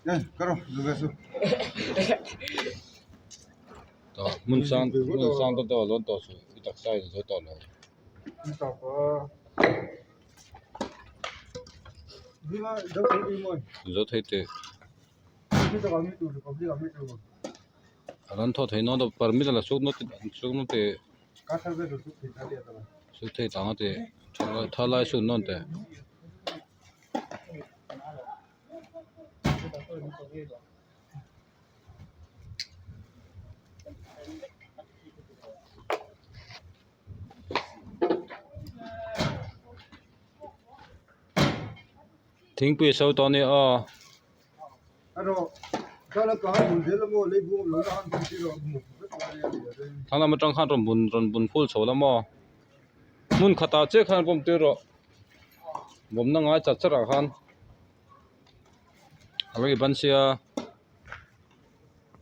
Hmun sang hmun sang te pawh a lawn tawh suh i taksa in zo tawh lo. Zo thei teh. A rawn thaw thei nual a permit a la suk nawt suk nawt teh suk thei tang a teh thalai suk nawn teh. Thingpui a so tawh a ni aw. Thlang lam atang khan rawn bun rawn bun phul chho la maw hmun khatah chiah khan pawm tir rawh bawmna ngai chat chat ah khan a lo i ban sia.